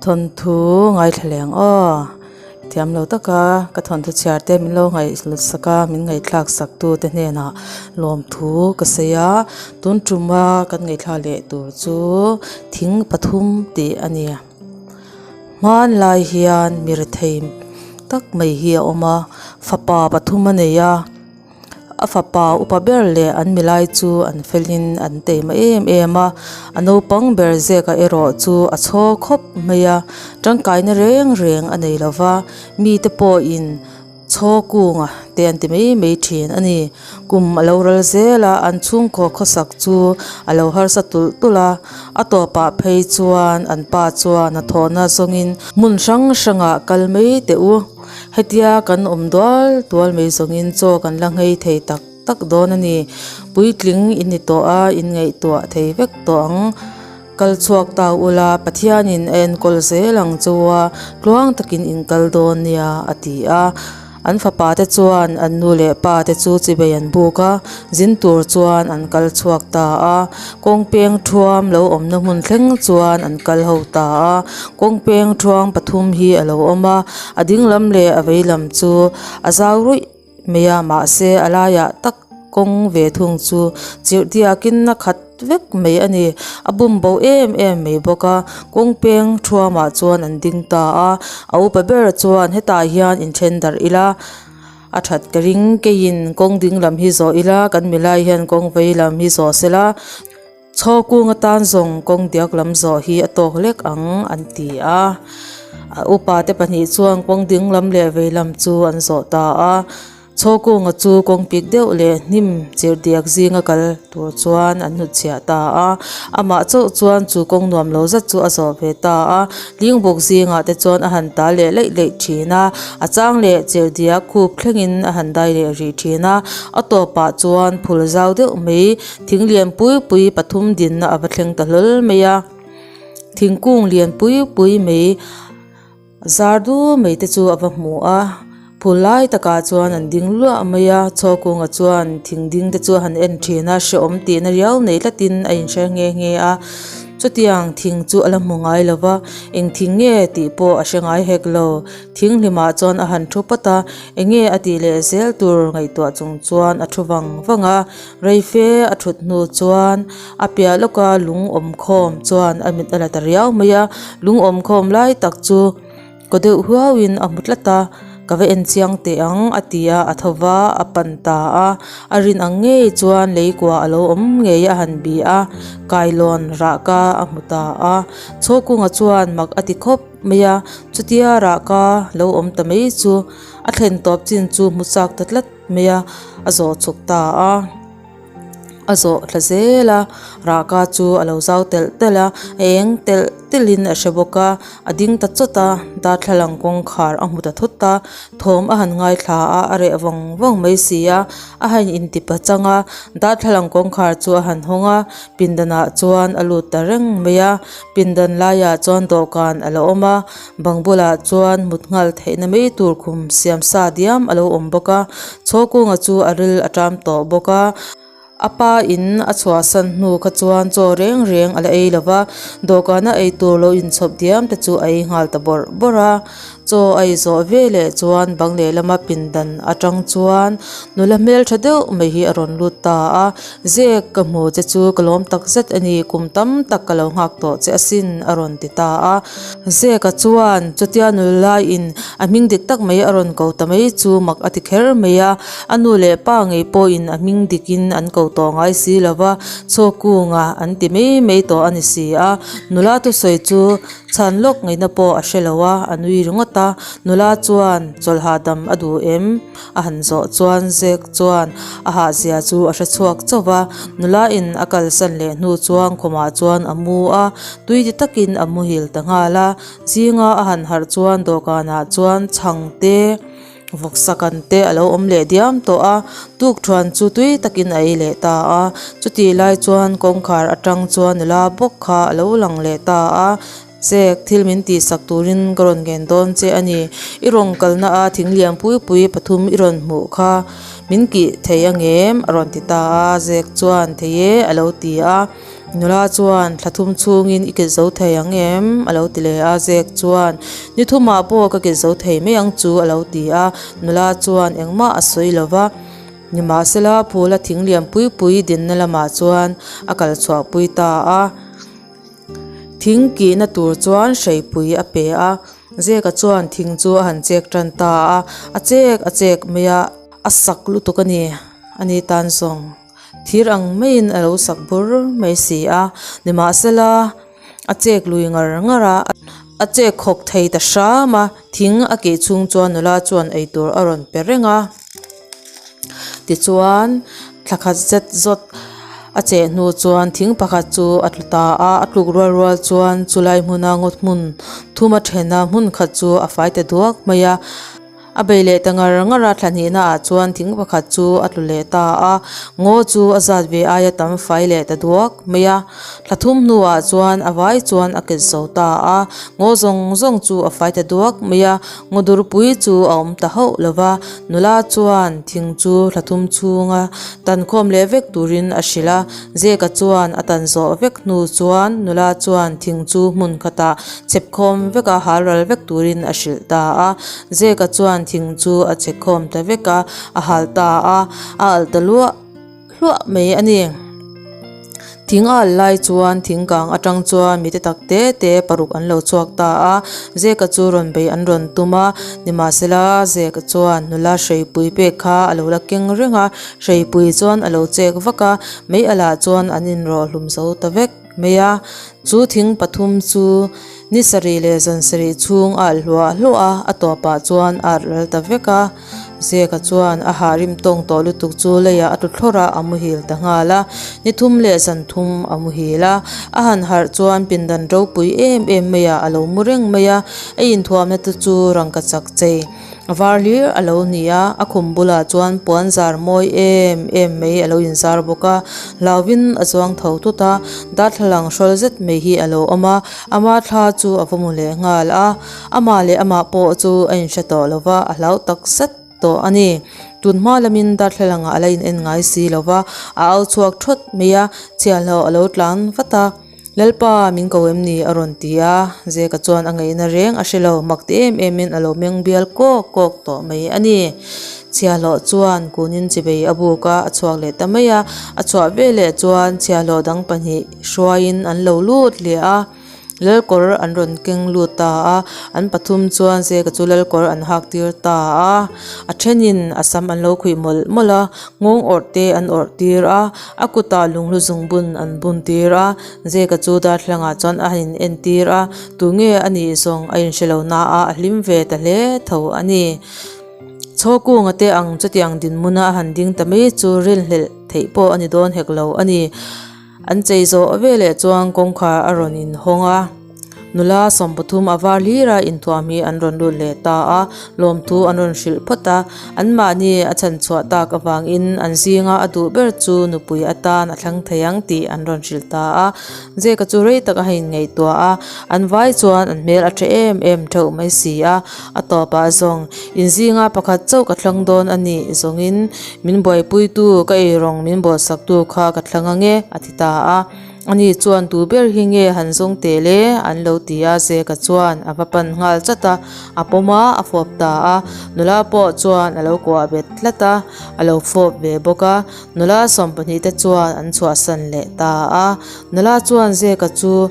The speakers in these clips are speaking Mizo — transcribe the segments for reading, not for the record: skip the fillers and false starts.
Thawnthu ngaithla leng aw. Thiam lo taka ka thawnthu chhiar te min lo ngaihhlut sak a, min ngaihthlak sak tu te hnenah lawmthu ka sawi a. Tun tuma kan ngaihthla leh tur chu thing pathum tih a ni. Hmanlai hian mi rethei tak mai hi a awm a, fapa pathum a nei a. A fapa upa ber leh an milai chu an felin an teima em em a, a naupang ber zeka erawh chu a chhaw khawp mai a, tangkaina reng reng a nei lova, mite pawhin chhaw kunga te an ti mai mai thin a ni. Kum a lo ral zel a, an chhungkaw khawsak chu a lo harsa tulh tulh a, a tawpah phei chuan an pa chuan a thawhna zawngin hmun hrang hrangah kal mai teh u. Hetia kan awm dual dual mai zawngin chaw kan la nghei thei tak tak dawn a ni. Puitling in ni tawh a, in ngaihtuah thei vek tawh ang. Kal chhuak ta ula, Pathianin a enkawl zel ang chu a, tluang takin in kal dawn nia, a ti a. An fapa te chuan an nu leh pa te chu chibei an buk a, zin tur chuan an kal chhuak ta a. Kawng peng thuam lo awmna hmun thleng chuan an kal ho ta a. Kawng peng thuam pathum hi a lo awm a, a ding lam leh a vei lam chu a zau ruih mai a mahse a laiah tak kawng ve thung chu chirh diakin a khat vek mai a ni. A bum bo em em mai bawk a, kawng peng thuamah chuan an ding ta a, a upa ber chuan hetah hian inthen darh ila a that ka ring keiin kawng ding lam hi zawh ila kan milai hian kawng vei lam hi zawh sela. Chhaw kung atan zawng kawng diak lam zawh hi a tawk lek ang an ti a. A upa te pahnih chuan kawng ding lam leh vei lam chu an zawh ta a. Chhaw kunga chu kawng pik deuh leh hnim chirh diak zinga kal tur chuan an hnutchhiah ta a. Amah chauh chuan chu kawng nuam lo zat chu a zawh ve ta a. Lingbuk zingah te chuan a han ta leh laih laih thin a, a chang leh chirh diak khup thlengin a han dai leh rih thin a. A tawpah chuan phul zau deuh mai Thing lian pui pui pathum dinna a va thleng ta hlawl mai a, thingkung lian pui pui mai zar du mai te chu a va hmu a, phul lai takah chuan an ding luah mai a, chhawkunga chuan thing ding te chu a han en thin a, hrehawm tihna riau nei tlatin a inhre nghe nghe a. Chutiang thing chu a la hmu ngai lo va, eng thing nge tih pawh a hre ngai hek lo. Thing hlimah chuan a han thu phawt a, eng nge a tih leh zel tur ngaihtuah chung chuan a thu vang vang a. Reife a thut hnu chuan a piah lawka lung awm khawm chuan a mit a la ta riau mai a, lung awm khawm lai tak chu kaw deuh huauin a hmu tlat a, ka va en chiang teh ang a ti a, a tho va a pan ta a, a rin ang ngei chuan lei kua a lo awm ngei a han bih a, kailawn rahka a hmu ta a, chhawkunga chuan mak a ti khawp mai a, chutia rahka lo awm ta mai chu a thlen tawp chin chu hmu chak ta tlat. mai a, a zawh chhuk ta a, a zawh thla zel a, rahka chu a lo zau telh telh a, a eng telh telh in a hre bawk a, a ding ta chawt a, darthlalang kawngkhar a hmu ta thut a, thawm a han ngaithla a, a reh vawng vawng mai si a, a han inti pachang a, darthlalang kawngkhar chu a han hawng a, pindan ah chuan a lut ta reng mai a, pindan laiah chuan dawhkan a la awm a. Bang bulah chuan mut nghal theihna mai tur khum siam sa diam a lo awm bawk a, chhawkunga chu a ril a ṭam tawh bawk a. A pa in a chhuahsan hnu kha chuan chaw reng reng a la ei lo va, dawhkana ei tur lo inchhawp diam te chu a ei nghal ta bawrh bawrh a. Chaw a ei zawh ve leh chuan bang lehlama pindan atang chuan nula hmeltha deuh mai hi a rawn lut ta a. Zek ka hmu che chu ka lawm tak zet a ni, kum tam tak ka lo nghak tawh che asin a rawn ti ta a. Zeka chuan chutia nula in a hming dik tak mai a rawn ko ta mai chu mak a ti kher mai a, a nu leh pa ngei pawhin a hming dikin an ko tawh ngai si lo va, Chhawkunga an ti mai mai tawh a ni si a. Nula thusawi chu Chhan lawk ngaihna pawh a hre lo a, a nui ringawt a. Nula chuan chawlh hahdam a duh em? A han zawh chuan Zek chuan a hahzia chu a hre chhuak chauh va. Nula in a kalsan leh hnu chuan khumah chuan a mu a, tui ti takin a muhil ta nghal a. Zinga a han harh chuan dawhkanah chuan chhang te, Vawksa kan te a lo awm leh diam tawh a, tukthuan chu tui takin a ei leh ta a. Chutih lai chuan kawngkhar atang chuan nula bawk kha a lo lang leh ta a, Zek, thil min tihsak turin ka rawn ngen dawn che a ni. I rawn kalna a thing lian pui pui pathum i rawn hmuh kha min kih thei angem? a rawn ti ta a, Zek chuan thei e a lo ti a. Nula chuan, Thla thum chhungin i kit zo thei ang em? a lo ti leh a. Zek chuan, Ni thumah pawh ka kit zo thei mai ang chu a lo ti a. Nula chuan engmah a sawi lo va. Nimahsela, phula thing lian pui pui dinna lamah chuan a kal chhuahpui ta a. Thing kihna tur chuan hreipui a pe a. Zeka chuan thing chu a han chek tan ta a. A chek a chek mai a, a sak lutuk a ni, a ni tan zawng. Thir ang maiin a lo sak bur mai si a. Nimahsela, a chek lui ngar ngar a, a chek khawk thei ta hram a. Thing a kih chhung chuan nula chuan eitur a rawn pe reng a. Tichuan, thla khat zet zawt a cheh hnu chuan thing pakhat chu a tlu ta a, a tluk rual rual chuan chulai hmuna ngaw hmun thum a then a, hmun khat chu a fai ta duak mai a. A bei leh ta ngar ngar a, thla hnihna ah chuan thing pakhat chu a tlu leh ta a, ngaw chu a zat ve aia tam fai leh ta duak mai a. Thla thum hnuah chuan a vai chuan a ket zo ta a, ngaw zawng zawng chu a fai ta duak mai a. Ngaw durpui chu a awm ta hauh lo va, nula chuan thing chu thla thum chhunga tan khawm leh vek turin a hrilh a. Zeka chuan a tan zawh vek hnu chuan nula chuan thing chu hmun khatah chep khawm vek a, hal ral vek turin a hrilh ta a. Zeka chuan thing chu a che khawm ta vek a, a hal ta a, a alh ta luah hluah mai a ni. Thing a alh lai chuan thing kang atang chuan mite tak te te paruk an lo chhuak ta a, Zeka chu rawn bei an rawn tum a, nimahsela Zeka chuan nula hreipui pek kha a lo la keng reng a, hreipui chuan a lo chek vak a, mei alah chuan an inrawh hlum zo ta vek mai a, chu thing pathum chu ni sarih leh zan sarih chhung a alh hluah hluah a, a tawpah chuan a alh ral ta vek a. Zeka chuan a hah rim tawng tawh lutuk chu leiah a tlu thlawrh a, a muhil ta nghal a. Ni thum leh zan thum a muhil a. A han harh chuan pindan ropui em em maiah a lo mu reng mai a. A inthuamna te chu rangka chak chei a var hlir a lo ni a. A khum bulah chuan puan zar mawi em em mai a lo inzar bawk a. Hlauvin a chuang tho tut a, darthlalang hrawl zet mai hi a lo awm a. Ama thla chu a va mu leh nghal a. Amah leh amah pawh chu a inhre tawh lo va, a hlau tak zet tawh a ni. Tun hma lamin darthlalangah a la in en ngai si lo va, a au chhuak thawt mai a, chhiahhlawh a lo tlan vat a. Lalpa, min ko em ni? a rawn ti a, Zeka chuan a ngaihna reng a hre lo, mak ti em emin a lo meng bial kawk kawk tawh mai a ni. Chhiahhlawh chuan kunin chibei a buk a, a chhuak leh ta mai a, a chhuah veleh chuan chhiahhlawh dang pahnih hruaiin an lo lut leh a. Lalkawr an rawn keng lut ta a, an pathum chuan Zeka chu lalkawr an hak tir ta a, a thenin a sam an lo khuih mawlh mawlh a, nghawng awrh te an awrh tir a, a kutah lunghlu zungbun an bun tir a, Zeka chu darthlangah chuan a han in en tir a, tunge a nih zawng a inhre lo na a, a hlim ve ta hle tho a ni. Chhawkunga te ang chutiang dinhmuna a han ding ta mai chu rinhlelh theih pawh a ni dawn hek lo a ni. An chei zawh veleh chuan kawngkhar a rawn inhawng a, nula sawmpathum a var hlir a inthuam hi an rawn lut leh ta a, lawmthu an rawn hrilh phawt a, anmahni a chhan chhuah tak avangin an zinga a duh ber chu nupui atan a thlang thei ang tih an rawn hrilh ta a. Zeka chu rei tak a han inngaihtuah a, an vai chuan an hmel a tha em em theuh mai si a, a tawpah zawng inzinga pakhat chauh ka thlang dawn a nih zawngin Min buaipuitu, ka eirawng min bawlsaktu kha ka thlang ange, a ti ta a. Ani chuan tu ber hi nge han zawng teh le? an lo ti a, Zeka chuan a va pan nghal chat a, a pawm a, a fawp ta a. Nula pawh chuan a lo kuah bet tlat a, a lo fawp ve bawk a. Nula sawmpahnih te chuan an chhuahsan leh ta a. Nula chuan Zeka chu.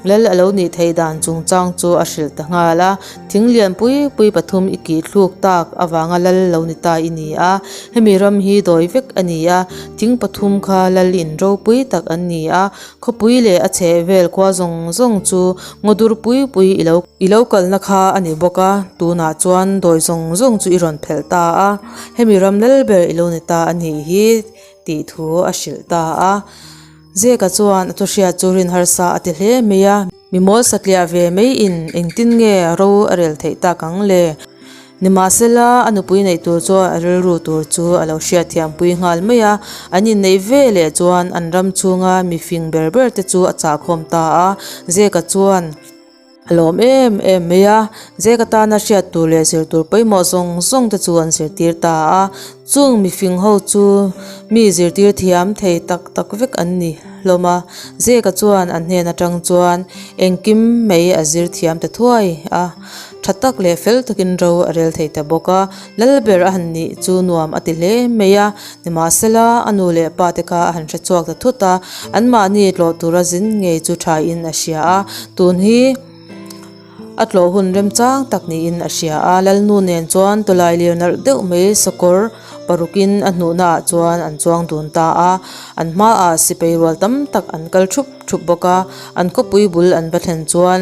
Lal a lo nih theih dan chungchang chu a hrilh ta nghal a, thing lian pui pui pathum i kih thluk tak avanga lal lo ni ta i ni a, hemi ram hi dawi vek a ni a, thing pathum kha lal in ropui tak an ni a, khawpui leh a chheh vel khua zawng zawng chu ngaw dur pui pui i lo i lo kalna kha a ni bawk a, tunah chuan dawi zawng zawng chu i rawn phelh ta a, hemi ram lal ber i lo ni ta a nih hi tih thu a hrilh ta a. Zeka chuan a thuhriat chu rin harsa a ti hle mai a, mi mawl satliah ve mai in engtin nge ro a rel theih tak ang le? Nimahsela, a nupui neih tur chuan a rilru tur chu a lo hriatthiam pui nghal mai a, an inneih ve leh chuan an ram chhunga mi fing ber ber te chu a chahkhawm ta a, Zeka chuan. A lawm em em mai a, Zeka tana hriat tur leh zir tur pawimawh zawng zawng te chu an zirtir ta a, chung mifing ho chu mi zirtir thiam thei tak tak vek an ni hlawm a. Zeka chuan an hnen atang chuan engkim mai a zir thiam ta thuai a, tha tak leh fel takin ro a rel thei ta bawk a. Lalber a han nih chu nuam a ti hle mai a, nimahsela a nu leh pa te kha a han hre chhuak ta thut a, anmahni tlawh tura zin ngei chu thain a hria a, tun hi. A tlawh hun remchang tak niin a hria a, Lalnu nen chuan tawlai lir nalh deuh mai sakawr parukin a hnuhna ah chuan an chuang dun ta a, an hmaah sipai rual tam tak an kal thup thup bawk a, an khawpui bul an va thlen chuan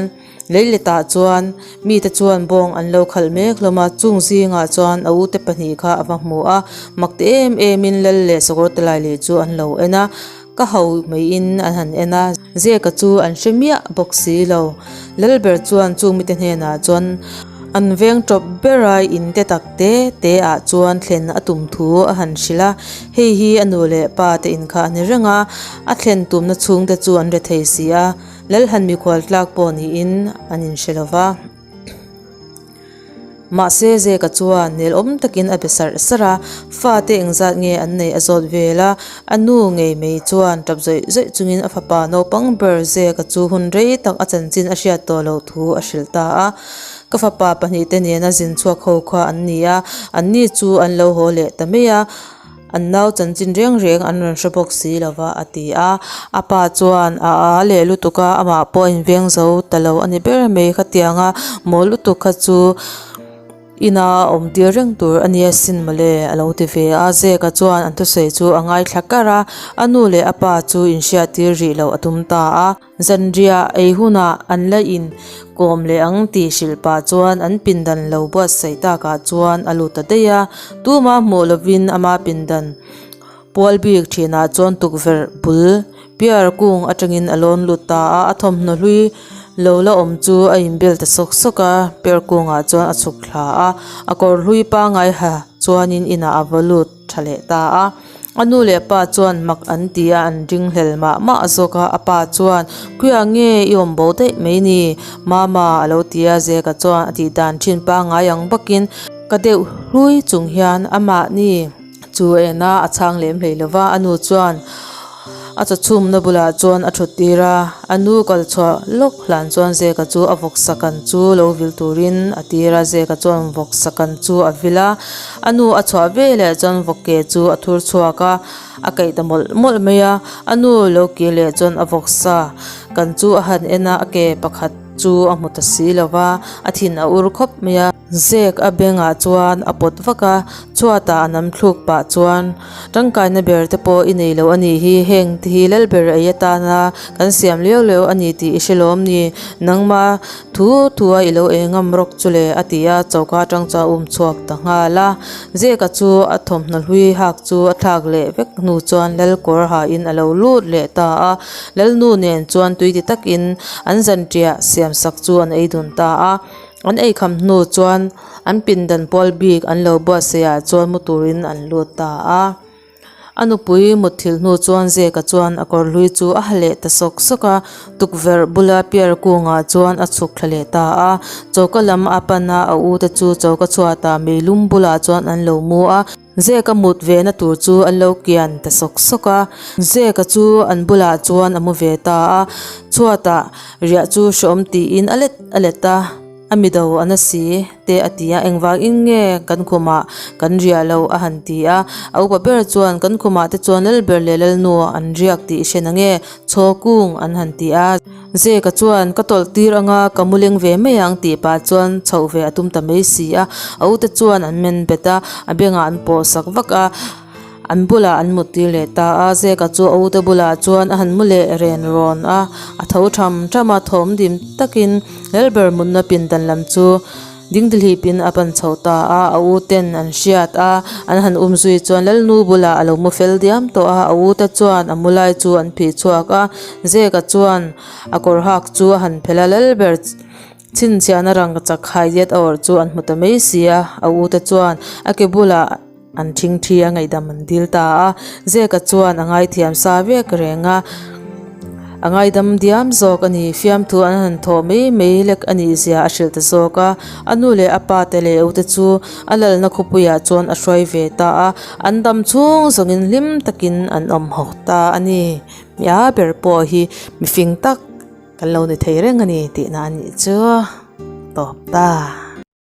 leiletah chuan mite chuan bawng an lo khalh mek hlawm a, chung zingah chuan a ute pahnih kha a va hmu a, mak ti em emin lal leh sakawr tawlai leh chu an lo en a. Ka ho maiin an han en a, Zeka chu an hre miah bawk si lo. Lalber chuan chung mite hnenah chuan an veng tawp bera in te tak te te ah chuan thlen a tum thu a han hrilh a, hei hi a nu leh pa te in kha a ni reng a, a thlen tumna chhungte chu an re thei si a, Lalhan mikhual tlak pawh niin an inhre lo va. Mahse Zeka chuan nelawm takin a be sarh sarh a, fate engzat nge an neih a zawt vel a, a nu ngei mai chuan tap zawih zawih chungin a fapa naupang ber Zeka chu hun rei tak a chanchin a hriat tawh loh thu a hrilh ta a. Ka fapa pahnihte nena zin chhuak ho kha an ni a, anni chu an lo haw leh ta mai a. An nau chanchin reng reng an rawn hre bawk si lo va, a ti a. A pa chuan a a leh lutuk a, amah pawh a inveng zo ta lo a ni ber mai. Khatianga mawl lutuk kha chu ina awm tir reng tur a nia sin mawle, a lo ti ve a. Zeka chuan an thusawi chu a ngaithla kar a, a nu leh a pa chu inhriattir rih loh a tum ta a. Zanriah ei hunah an la in kawm leh ang tih hrilh pah chuan an pindan lo buatsaih takah chuan a lut ta daih a, tuma hmuh lovin ama pindan pual bik thinah chuan tukverh bul piar kung atangin a lawn lut ta a, a thawmhnaw hlui lo la awm chu a inbel ta sawk sawk a, piar kungah chuan a chhuk thla a, a kawr hlui pangngai ha chuanin inah a va lut tha leh ta a. A nu leh pa chuan mak an ti a, an ringhlel mah mah zawk a. A pa chuan, Khuiah nge i awm bo daih mai ni? Mama a lo ti a, Zeka chuan a tih dan thin pangngai ang bakin ka deuh hlui chung hian amahni chu a en a, a chhang lem hlei lo va. A nu chuan a chawchhumna bulah chuan a thut tir a, a nu kal chhuah lawk hlan chuan Zeka chu a vawksa kan chu lo vil turin a tir a, Zeka chuan vawksa kan chu a vil a. A nu a chhuah ve leh chuan vawk ke chu a thur chhuak a, a kaih ta mawlh mawlh mai a. A nu lo kir leh chuan a vawk sa kan chu a han en a, a ke pakhat chu a hmu ta si lo va, a thin a ur khawp mai a. Zek a bengah chuan a pawt vak a, chhuatah a nam thluk pah chuan, Tangkaina ber te pawh i nei lo a nih hi, heng te hi Lalber ei atana kan siam liau liau a ni tih i hre lawm ni, nangma Thu thu a i lo ei ngam rawk chu le a ti a, choka atang chuan a um chhuak ta nghal a. Zeka chu a thawmhnaw hlui hak chu a thlak leh vek hnu chuan lal kawr hain a lo lut leh ta a. Lalnu nen chuan tui ti takin an zanriah siam sak chu an ei dun ta a. An ei kham hnu chuan an pindan pawl bik an lo buatsaih ah chuan mu turin an lut ta a. A nupui mutthilh hnu chuan Zeka chuan a kawr hlui chu a ha leh ta sawk sawk a, tukverh bula piar kungah chuan a chhuk thla leh ta a. Choka lam a pan a, a u te chu choka chhuatah meilum bulah chuan an lo mu a. Zeka mut ve na tur chu an lo kian ta sawk sawk a. Zeka chu an bulah chuan a mu ve ta a, chhuatah riah chu hreawm tiin a let a let a. A mi do a na si te a ti a, engvangin nge kan khumah kan riah loh a han ti a. A upa ber chuan kan khumah te chuan Lalber leh Lalnu an riak tih i hre na nge Chhaw kung an han ti a. Zeka chuan ka tawlh tir anga ka mu leng ve mai ang tih pah chuan chhoh ve a tum ta mai si a. A ute chuan an men bet a, a bengah an pawh sak vak a. An bulah an mut tir leh ta a, Zeka chu a ute bulah chuan a han mu leh ren rawn a, a tho tham tham a, thawm dim takin Lalber mutna pindan lam chu dingdihlipin a pan chho ta a, a uten an hriat a, an han um zui chuan Lalnu bulah a lo mu fel diam tawh a, a ute chuan a mu lai chu an phih chhuak a, Zeka chuan a kawr hak chu a han phelh a, Lalber chhinchhiahna rangkachak haidiat a awrh chu an hmu ta mai si a, a ute chuan a ke bulah. An thingthi a ngaihdam an dil ta a, Zeka chuan a ngaithiam sa vek reng a. A ngaidam diam zawk a ni. Fiamthu an han thawh mai mai lek a nih zia a hrilh ta zawk a. A nu leh a pa te leh ute chu a lalna khawpuiah chuan a hruai ve ta a. An dam chhung zawngin hlim takin an awm ho ta a ni. Mia ber pawh hi mifing tak kan lo ni thei reng a ni tihna a nih chu. Tawp ta.